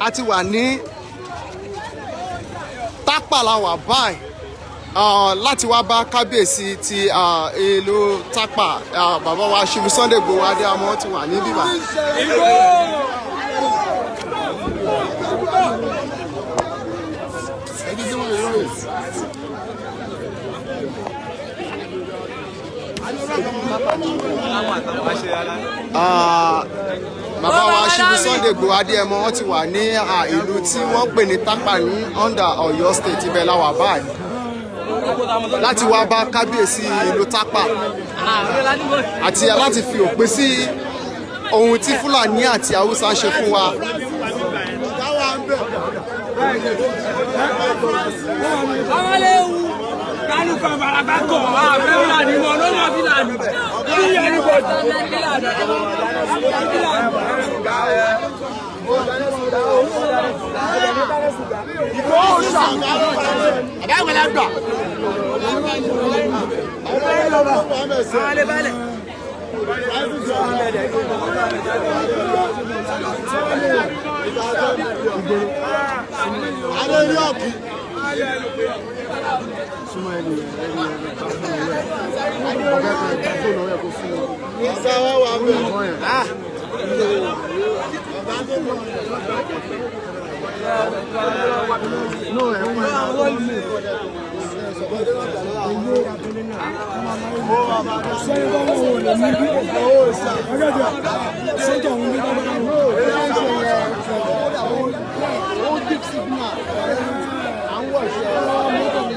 A ti wà ní Tápà la wà báyìí láti wá bá kábíyèsí ti ìlú Tápà, bàbá wa Chief Sunday Igboho Adéyẹmọ ti wà ní bíbá. Bàbá wa Chief Sunday Igboho Adéyẹmọ, wọ́n ti wà ní ìlú tí wọ́n pè ní Tápà ní under Ọ̀yọ́ State. Ibẹ̀ la wà báyìí láti wá bá kábíyèsí ìlú Tápà àti láti fi òpin sí ohun tí Fúlàní àti Haúsá ṣe fún wa. Awalewu kálukọ baraba kọ àfẹ Fúlàní mọ ló mọ Fúlàní bí ẹni kò tó Fúlàní Fúlàní.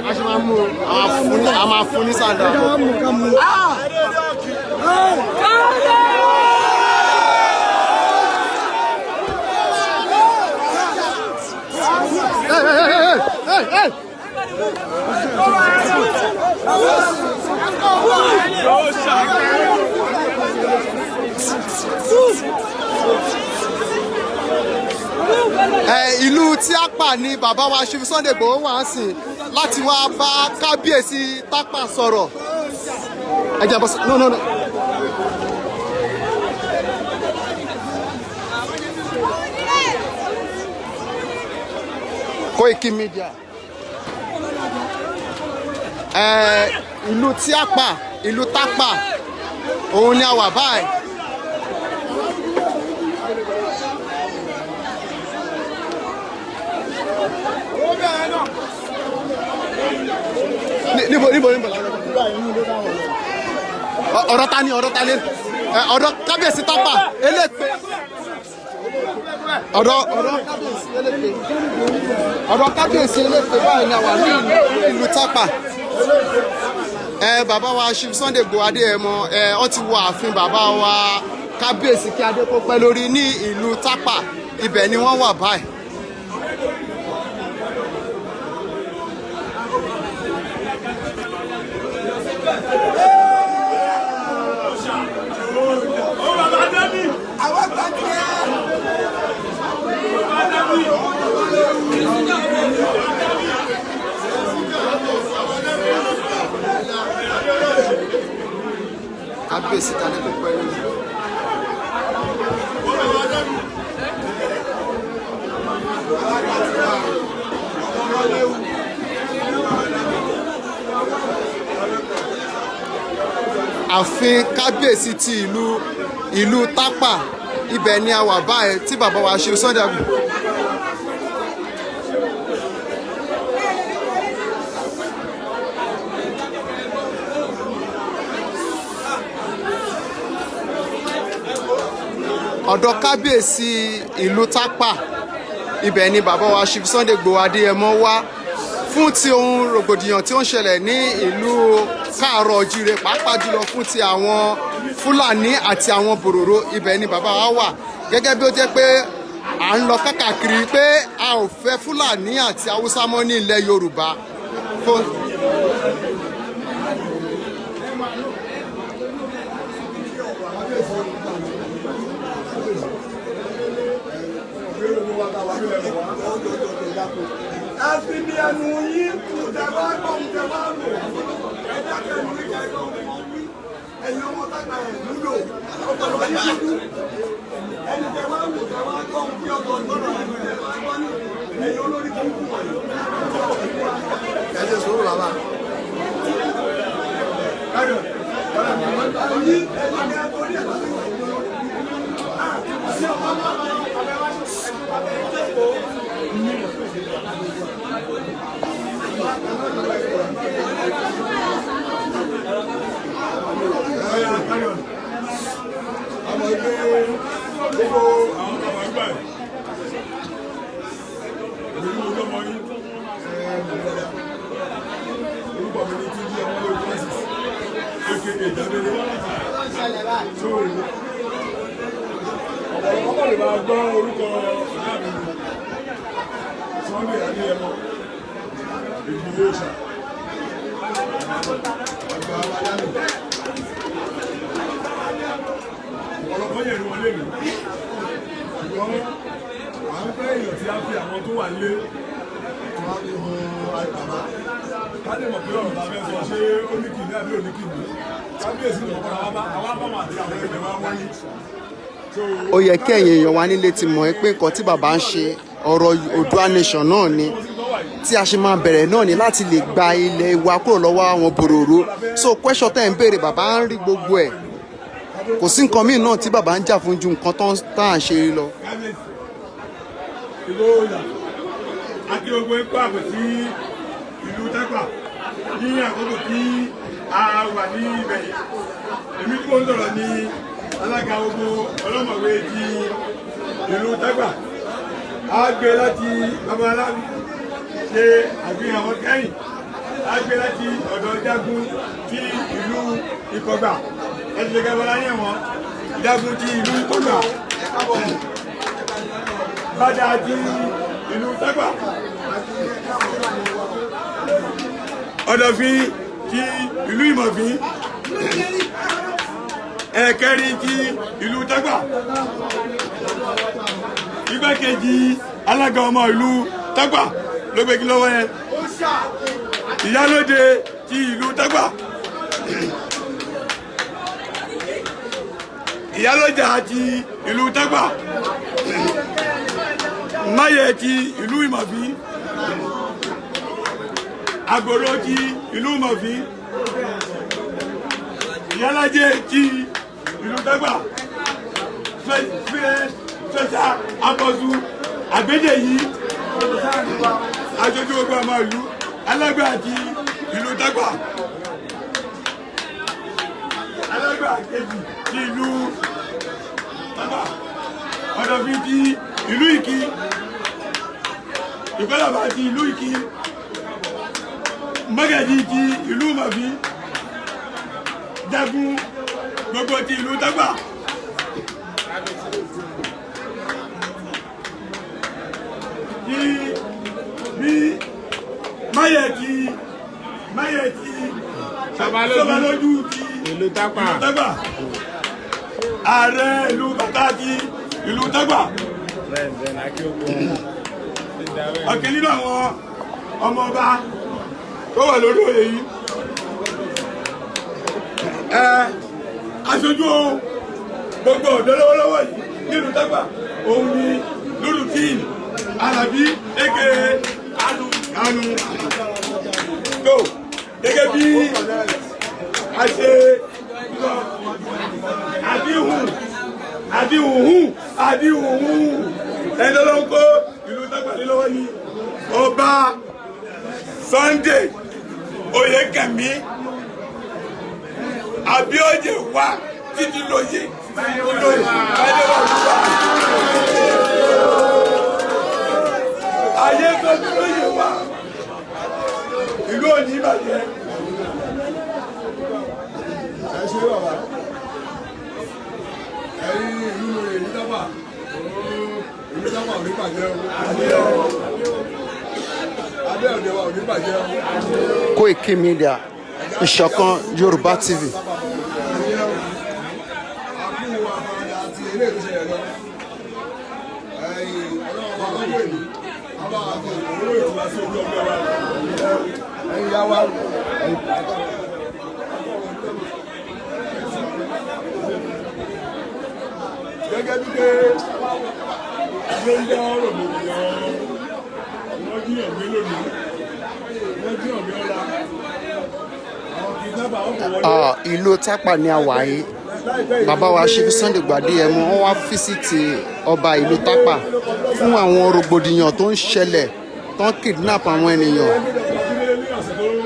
A ṣe máa mú o, a máa fún ní sàǹdà. Hey, hey, hey, hey, hey, hey. Ìlú Tápà ni bàbá wa Chief Sunday Igboho wà ń sìn láti wá bá kábíyèsí Tápà sọ̀rọ̀. Ẹ jẹ́ bọ́ sí, no, no, no. Koiki Media. Ìlú Tápà, ìlú Tápà, òun ni a wà báyìí. Níbo, níbo, níbo? Ọ̀dọ̀ ta ni? Ọ̀dọ̀ ta ni? Ọ̀dọ̀ kábíyèsí Tápà elépe. Ọ̀dọ̀ kábíyèsí elépe, ọ̀dọ̀ kábíyèsí elépe báyìí ni a wà ní ìlú Tápà. Bàbá wa Chief Sunday Igboho Adéyẹmọ, ọ ti wọ ààfin bàbá wa kábíyèsí, kí adé kó pẹ́ lórí, ní ìlú Tápà. Ibẹ̀ ni wọ́n wà báyìí. Kábíyèsí, kí adé kó pẹ́ lórí. Ààfin kábíyèsí ti ìlú Tápà, ibẹ̀ ni a wà báyìí tí bàbá wa ṣe Sunday Igboho. Ọ̀dọ̀ kábíyèsí ìlú Tápà, ibẹ̀ ni bàbá wa Chief Sunday Igboho Adéyẹmọ wá fún ti ohun rògbòdìyàn tí ó ń ṣẹlẹ̀ ní ìlú káàárọ̀ ojíire, pàápàá jùlọ fún ti àwọn Fúlàní àti àwọn bòròró. Ibẹ̀ ni bàbá wa wà, gẹ́gẹ́ bí ó jẹ́ pé à ń lọ kákàkiri pé a ò fẹ́ Fúlàní àti Haúsá mọ́ ní ilẹ̀ Yorùbá. Fún. Ẹ fi bí ẹnu yín tẹ wá gbọ́, tẹ wá rò. Ẹ dákẹ́ ẹnu ní kẹ́kọ̀ọ́ wọn wí. Ẹ̀yin ọmọ tágbà ẹ̀ múlò ọpọlọ yín dúdú. Ẹni tẹ wá wò, tẹ wá gbọ́ bí ọgbọ̀n gbọ́dọ̀ ẹnu tẹ wá So ọ̀pọ̀lọpọ̀ lè máa gbọ́ orúkọ ìyá mi, Sunday Adéyẹmọ Ìgbòho ṣà àgbà alámi. Ọ̀pọ̀lọpọ̀ yẹn ni wọ́n lé mi, ṣùgbọ́n à ń fẹ́ èèyàn tí a fi àwọn tó wà lé Tó wá fi hàn bàbá. Ká lè mọ̀ pé ọ̀rọ̀ ta fẹ́ sọ, ṣé ó ní kìíní àbí ò ní kìíní. Kábíyèsí ni ọ̀pọ̀ àwọn bá wọn àti àwọn ẹgbẹ́ wa wáyé. So Ó yẹ kí ẹ̀yin èèyàn wa nílé ti mọ̀ ẹ́ pé nǹkan tí bàbá ń ṣe, ọ̀rọ̀ Oòduà Nation náà ni. Tí a ṣe máa bẹ̀rẹ̀ náà ni láti lè gba ilẹ̀ wa kúrò lọ́wọ́ àwọn bòròró. So question tẹ́ ń béèrè, bàbá ń rí gbogbo ẹ̀. Kò sí nǹkan míì náà tí bàbá ń jà fún ju nǹkan tá à ń ṣe lọ. Kábíyèsí Ìgbòho, àti gbogbo ikú àbò sí ìlú Tápà ní àkókò tí a wà ní ibẹ̀ yìí. Èmi tí mo ń sọ̀rọ̀ ní alága gbogbo ọlọ́mọ̀wé ti ìlú Tápà. A gbé láti babaláwo ṣe àfihàn wọn kẹ́yìn. A gbé láti ọ̀dọ̀ Jagun ti ìlú Ìkọ̀gbà. Ẹ̀sìn ṣe kẹ́kọ̀ọ́ láyé wọn. Jagun ti ìlú Ìkọ̀gbà, Bàdà ti ìlú Tápà, Ọ̀dọ̀fin ti ìlú Ìmọ̀fín, ẹ̀kẹrin ti ìlú Tápà, igbákejì alága ọmọ ìlú Tápà ló gbé kí lọ́wọ́ yẹn, ìyálóde ti ìlú Tápà, ìyálójà ti ìlú Tápà, máyẹ̀ ti ìlú Ìmọ̀fín, Àgòrò ti ìlú Ìmọ̀fín, ìyálájẹ ti ìlú Tápà, fẹsà abọ́sù àgbédè yìí, aṣojú gbogbo ọmọ ìlú, alágbà ti ìlú Tápà, alágbà kejì ti ìlú Tápà, Ọ̀dọ̀fin ti ìlú Ìkí, Ìkọlàbà ti ìlú Ìkí, Mọ́gàjì ti ìlú Mọ̀fí, Jagun gbogbo ti ìlú Tápà. Tí bí máyẹ̀ ti máyẹ̀ ti Sọbalójú ti ìlú Tápà. Ìlú Tápà, ààrẹ ìlú bàtà ti ìlú Tápà, ọ̀kan nínú àwọn ọmọ ọba tó wà lórí oyè yìí, ẹ aṣojú gbogbo ọ̀dọ́ lọ́wọ́lọ́wọ́ yìí nílùú Tápà, òun ni Nurudeen Alabi eke Kanu Kanu. Tó gẹ́gẹ́ bí a ṣe lọ àdíhùn àdíhùn àdíhùn, ẹni ló ń kó ìlú Tápà lé lọ́wọ́ ni Ọba Sunday Oyèkẹ́mi Abíọ́jẹ̀ wá títí lóye lóye adéwàlúwà ayé tó lóye wá, ìlú òní ìbàjẹ́. Ẹ ṣe bàbá. Ẹ̀yin ìlú ìlú Tápà, ìlú Tápà ò ní bàjẹ́ o. Abẹ́ òde wa ò ní bàjẹ́ o. Koiki Media, Ìṣọ̀kan Yorùbá TV. Àkú àfàdà àti eré tó ṣẹlẹ̀ lọ. Ẹ̀yin ọlọ́run bá lọ́wọ́ èlú. Àbá àti Owó ìtura sí ojú ọgbẹ́ wa. Ẹ̀yin yá wa. Gẹ́gẹ́ bí pé Ló ń dá rògbòdìyàn, wọ́n jíyàn gbé lónìí, wọ́n jíyàn gbé ọ̀la, àwọn kìdínápà wọn kò wọlé. Ah, ìlú Tápà ni a wà yìí. Bàbá wa Chief Sunday Igboho Adéyẹmọ, wọ́n wá visit ọba ìlú Tápà fún àwọn rògbòdìyàn tó ń ṣẹlẹ̀, tó ń kidnap àwọn ènìyàn. Ní ọ̀sẹ̀ tó lọ.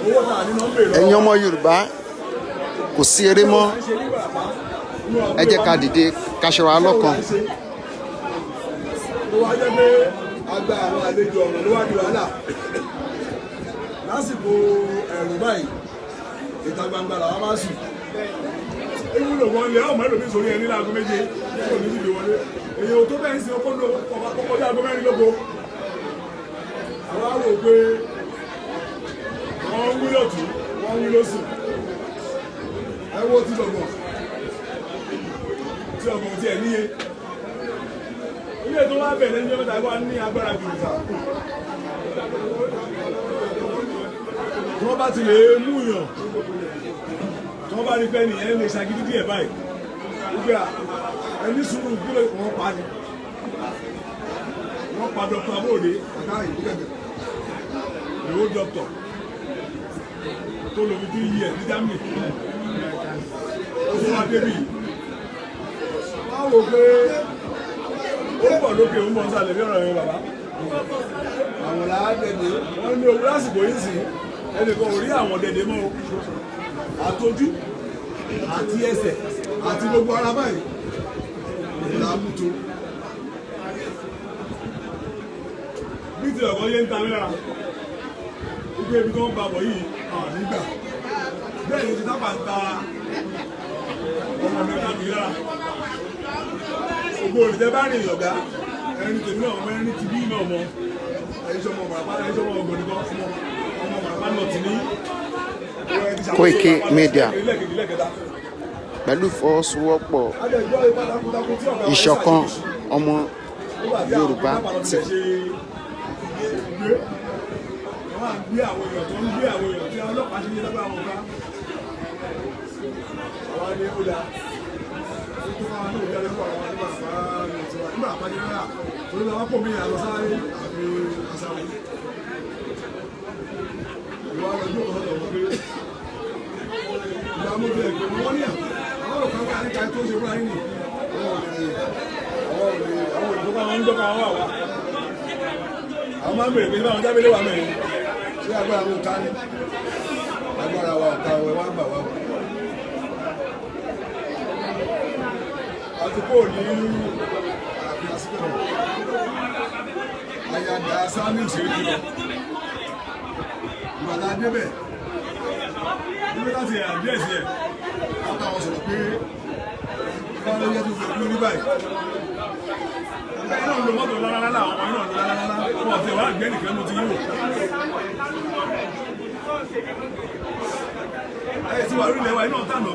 Owó náà nínú ń bèrè. Ẹ̀yin ọmọ Yorùbá, kò sí eré mọ́. Ẹ jẹ́ ká dìde, ká ṣe ra lọ́kan. Tó wá jẹ́ pé a gba àwọn àlejò ọ̀rọ̀ ló wá di wàhálà lásìkò ẹ̀rù báyìí. Ìta gbangba làwọn máa sùn. Ewúro wọn lé ọmọ ẹlòmíín sórí ẹni láago 7 kò ní síbi wọlé. Èyí ò tó bẹ́ẹ̀ ń sin ọkọ̀ ló kọjá aago 4 lóko. Àwa rò pé wọ́n ń wí lọ́tún, wọ́n ń wí lósì. Ẹ wo ti gbọ̀ngàn. Tí ọgbọ̀n tiẹ̀ níye. Ilé tó wá bẹ̀rẹ̀ ní ọjọ́ mẹ́ta wá ní agbára jù sà. Tí wọ́n bá ti lè mú yàn, tí wọ́n bá rí pé nìyẹn lè ṣagídí díẹ̀ báyìí, wípé ẹni sùúrù kí ló wọ́n pa ni. Wọ́n pa Dr. Abóòdé, Ọ̀gá ìlú gẹ̀gẹ̀. the old doctor, tó lò fi 3 years ní Germany. Ó fún wa débì. Wọ́n á wò pé ó ń bọ̀ lókè, ó ń bọ̀ nsàlẹ̀ bí ọ̀rọ̀ yẹn bàbá. Àwọn làá dẹ̀dẹ̀. Wọ́n ní owó lásìkò yìí sí ẹnìkan ò rí àwọn dẹ̀dẹ̀ mọ́ o. Àtọjú àti ẹsẹ̀ Àti gbogbo ara báyìí. Là á mú tó. Bí ti ọ̀gọ́ yé ń ta mẹ́ra. Wípé ibi tó ń ba bọ̀ yìí Ọ̀ nígbà. Bẹ́ẹ̀ ni ti sábà ń ta ọmọ mi káàkiri lára. Ògbó olùtẹ́ bá rìn ìyọ̀gá, ẹni tèmi náà ọmọ ẹni ti bí náà mọ. Ẹyin sọmọ Ìbàràpá, Ẹni sọmọ ọgbọ̀n nìkan, ọmọ Ìbàràpá náà ti ní. Koiki Media. Lẹ́ẹ̀kejì lẹ́ẹ̀kẹta. Pẹ̀lú ìfọwọ́sowọ́pọ̀ Adẹ̀jọ́ ipa takuntakun tí ọ̀gá wa ìṣọ̀kan ọmọ Yorùbá ti gbé wọ́n á gbé àwọn èèyàn tó ń gbé àwọn èèyàn tí ọlọ́pàá ṣe ní lágbára wọn ká. Àwa ni ó dáa Tó bá wà ní òbí alẹ́ fún àwọn nígbà bá mi ti wà nígbà bá jẹ́ náà torí bá wà pọ̀ mí àlọ́ sáré àfi àṣàwọ̀. Ìwà lọ́jọ́ kan sọ̀rọ̀ pé ìyá mọ́tò ẹ̀gbẹ́ wọn ní àwọn ọ̀rọ̀ kan wà níta tó ṣe fúnra yín nì. Àwọn ò lè àwọn olùkọ́ máa ń gbọ́ káwọn wà wá. Àwọn máa ń bèrè pé báwọn jábélé wà mẹ́rin. Ṣé agbára wọn ká ní? Agbára wa ò ká ọ, ẹ wá gbà wá o. Àti kò ní Àfi àsìkò àyàdà sámi ṣe é jùlọ. Ìgbàlá débẹ̀ Níbi láti àdírẹ́sì ẹ̀. Wọ́n bá wọn sọ̀rọ̀ pé báwo ló yẹ tó fẹ́ kú ní báyìí. Ẹ̀yin náà ń lo mọ́tò lálálálá, àwọn ọmọ yìí náà ń lo lálálálá. Wọ́n ti wá gbẹ́ nìkan ló ti yíwò. Ẹ ti wà lórílẹ̀ wa iná tànà.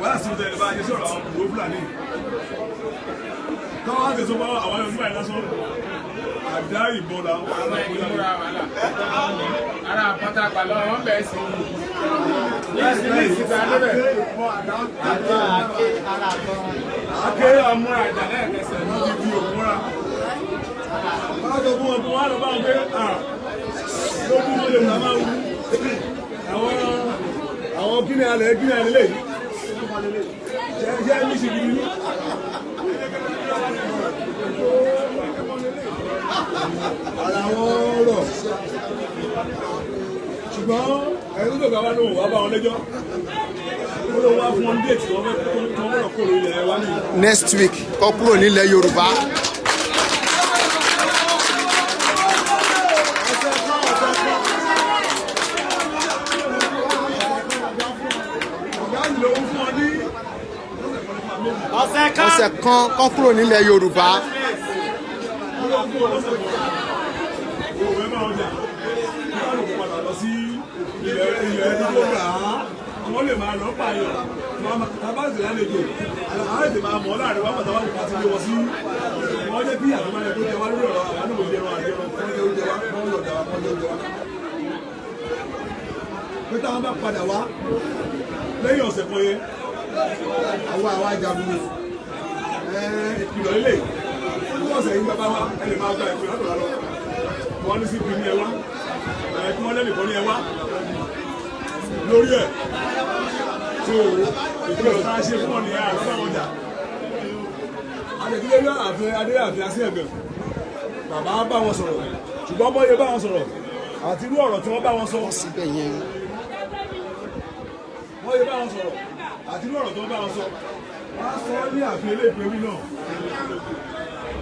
Wọ́n á sì tẹ̀lé bá a ṣe sọ̀rọ̀ àwọn òwò Fúlàní. Káwọn á tẹ̀sán bá àwọn ẹ̀rọ nígbà yìí lásán. Àdá ìbọn làwọn alákòóyà. Ara àpáta pàlọ́ wọn bẹ̀ẹ́ sí i. Ní ìsìta níbẹ̀. Àké Ọmúra ìjà lẹ́ẹ̀kẹsẹ̀. Wọ́n ti di òmúra. Wọ́n á sọ fún wọn pé wọ́n á lọ bá wọn pé à lókùn tó lè wù máa wù. Àwọn kíni alẹ̀ kíni alẹ̀ lè jẹ́ ní ṣìkìrì ní. Ara wọn rọ̀. Ṣùgbọ́n ẹni tó dọ̀gá wá lóhùn wá bá wọn lẹ́jọ́. Ó ló wá fún wọn déètì tí wọ́n fẹ́ tó wọ́n rọ̀ kúrò ilẹ̀ wa nìyí. Next week kọ́ kúrò nílẹ̀ Yorùbá. Ọ̀gá yìí ló ń fún ọ ní Ọ̀sẹ̀ kan kọ́ kúrò nílẹ̀ Yorùbá. òwe máa ọjà. Wọ́n lè padà lọ sí ilẹ̀ ilẹ̀ tó gbà á. Wọ́n lè máa lọ pààyàn. Tábà sì lálejò. Àwọn ètè máa mọ̀ láàrin wá pàtàkì wá ti lé wọn sí. Wọ́n jẹ́ kí àtúmọ̀ máa yẹ kó jẹ wá lórí ọ̀rọ̀ àwọn àdúgbò jẹun àjẹun. Wọ́n jẹ oúnjẹ wa, wọ́n lọ̀dà wa, wọ́n jẹ oúnjẹ wa. Pé táwọn bá padà wá lẹ́yìn ọ̀sẹ̀ kan yẹn, Àwọn àwa jagun ni. Ìkìlọ̀ ilé. Ní ọ̀sẹ̀ yìí bàbá wa, ẹ lè máa gba ìpè látọ̀lá lọ. Wọ́n ní CP ní ẹ wá. Ẹ kí wọ́n lẹ́nìkan ní ẹ wá. Lórí ẹ̀. So ìkìlọ̀ tá a ṣe fún ọ nìyẹn àlọ́ bá wọn jà. Adékúnlé ní ààfin Adé ààfin Asín Ẹ̀gbẹ̀. Bàbá bá wọn sọ̀rọ̀. Ṣùgbọ́n bọ́yẹ bá wọn sọ̀rọ̀. Àti irú ọ̀rọ̀ tí wọ́n bá wọn sọ. Síbẹ̀ yẹn Wọ́n yẹ bá wọn sọ̀rọ̀. Àti irú ọ̀rọ̀ tí wọ́n bá wọn sọ. Wọ́n á sọ ní ààfin ilé ìpè wí náà.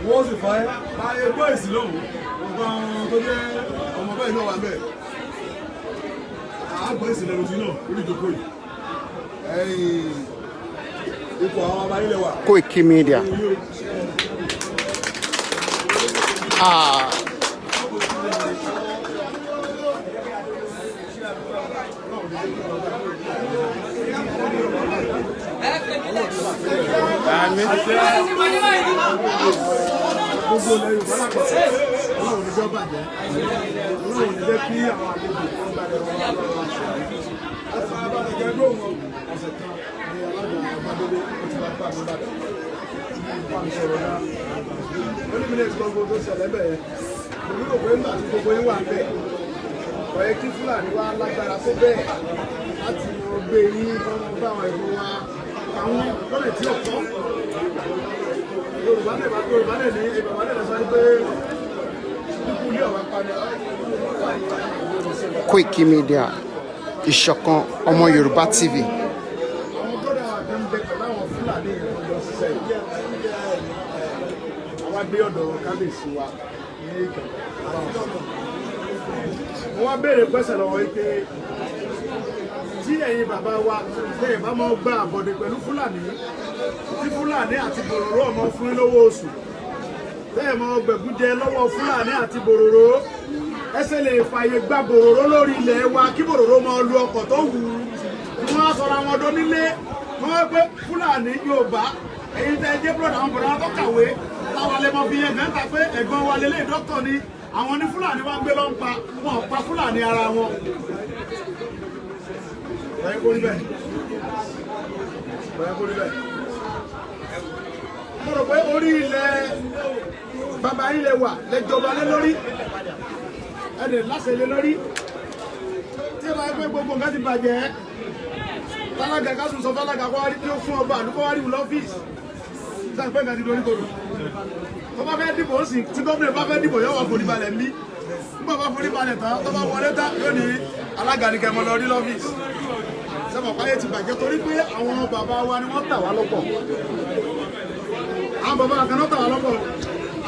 Wọ́n sì fa ẹ́ báyé gbọ́ èsì lọ́hùn-ún. Gbogbo àwọn tó jẹ́ ọmọ bẹ́ẹ̀ náà wà ń bẹ̀. Àgbọ̀ ìsìnlẹ̀ lòdì náà lórí ìjókòó yìí. Ẹ̀yìn ipò àwọn ọba ilẹ̀ wa. Koiki Media. Ah, Gbogbo ilẹ̀ Yorùbá lápapọ̀, Ọlọ́run ní jọ́ bàjẹ́, Ọlọ́run ní jẹ́ kí àwọn àlejò kan gbalẹ̀ wọn wá lọ́wọ́ aṣọ láti farabalẹ̀ jẹ́ lóhùn. Ọ̀sẹ̀ kan ní alága Ọbadélé ó ti wá gbà mí bàdàn bá mi sọ̀rọ̀ náà. Ó ní mi lè gbọ́ gbogbo tó ṣẹlẹ̀ bẹ́ẹ̀. Èmi rò pé nígbà tí gbogbo yín wà ń bẹ̀, kò yẹ kí Fúlàní wá lágbára tó bẹ́ẹ̀ láti lọ gbé yín kọ́ wọn bá àwọn ẹ̀gbọ́n wa àwọn lọ́nà tí ò tọ́. Yorùbá lè bá Yorùbá lè ní Yorùbá lè sọ pé ikú ilé ọ̀wá pani. Koiki Media, ìṣọ̀kan ọmọ Yorùbá TV. Àwọn bọ́dà wa kan bẹ pẹ̀lú àwọn Fúlàní ìrìnàjò ṣiṣẹ́ yìí. Àwa gbé ọ̀dọ̀ kábíyèsí wa ní Ìkẹ̀kọ̀. Mo wá béèrè pẹ́sẹ̀ lọ́wọ́ yìí pé tí ẹ̀yin bàbá wa tẹ̀yìn bá máa gba àbọ̀dè pẹ̀lú Fúlàní, tí Fúlàní àti bòròró ọmọ fún yín lówó oṣù, tẹ́yìn máa gbẹ̀gúnjẹ lọ́wọ́ Fúlàní àti bòròró, ẹsẹ̀ lè fààyè gba bòròró lórí ilẹ̀ wa kí bòròró máa lu ọkọ̀ tó wù ú, kí wọ́n á sọ̀rọ̀ àwọn ọdọ nílé kí wọ́n pé Fúlàní Yorùbá èyí tẹ́ jẹ́ búrọ̀dà àwọn bòròró tó kàwé táwa lè mọ fi yẹn gẹ́ǹtà pé ẹ̀gbọ́n wa lélẹ̀ dókítà ni àwọn ní Fúlàní wa ń gbé lọ́n pa wọn ò pa Fúlàní ara wọn. Bẹ́ẹ̀ kó rí bẹ́ẹ̀. Bẹ́ẹ̀ kó rí bẹ́ẹ̀. Mo rò pé orí ilẹ̀ bàbá yín lè wà lẹ́jọba lé lórí, ẹ̀dẹ̀ láṣẹ lé lórí. Tí ẹ bá yẹ pé gbogbo nǹkan ti bàjẹ́, tálágà ká sùn sọ fálágà kó wá rí tí ó fún ọba àdúgbò wá rí wù lọ́fíìsì. Sáà pé nǹkan ti dorí kodò. Tó bá fẹ́ dìbò ó sì tí gómìnà bá fẹ́ dìbò yóò wá forí balẹ̀ ń bí. Nígbà bá forí balẹ̀ tán, tó bá wọlé tán yóò ní alága ní kẹmọ lọ rí lọ́fíìsì. Sẹ́mọ̀ páyé ti bàjẹ́ torí pé àwọn bàbá wa ni wọ́n tà wá lọ́pọ̀. Àwọn bàbá wa kan ló tà wá lọ́pọ̀.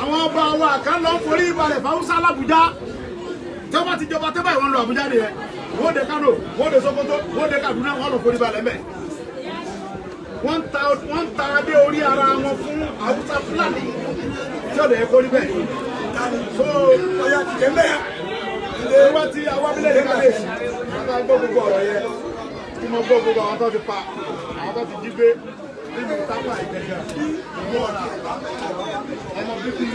Àwọn ọba wa kan lọ forí balẹ̀ fáwùsá l'Àbújá. Tí wọ́n bá ti jọba tẹ́ báyìí wọ́n lọ Àbújá nìyẹn. Wọ́n dé Kánò, wọ́n dé Sókótó, wọ́n dé Kàdúná, wọ́n lọ forí balẹ̀ mẹ́. Wọ́n ń ta adé orí ara wọn fún Haúsá Fúlàní tí ọ̀dọ̀ yẹ kó rí bẹ́ẹ̀. So ọ̀yà kìkẹ́ mẹ́ẹ̀. Ìwé tí àwọn abílẹ̀ ní kábíyèsí, wọ́n ta gbọ́ gbogbo ọ̀rọ̀ yẹn. Tí mo gbọ́ gbogbo àwọn tó ti pa, àwọn tó ti jí gbé nínú tápà ìgbẹ̀gẹ̀, ìlú ọ̀rà, ọmọ bíbí.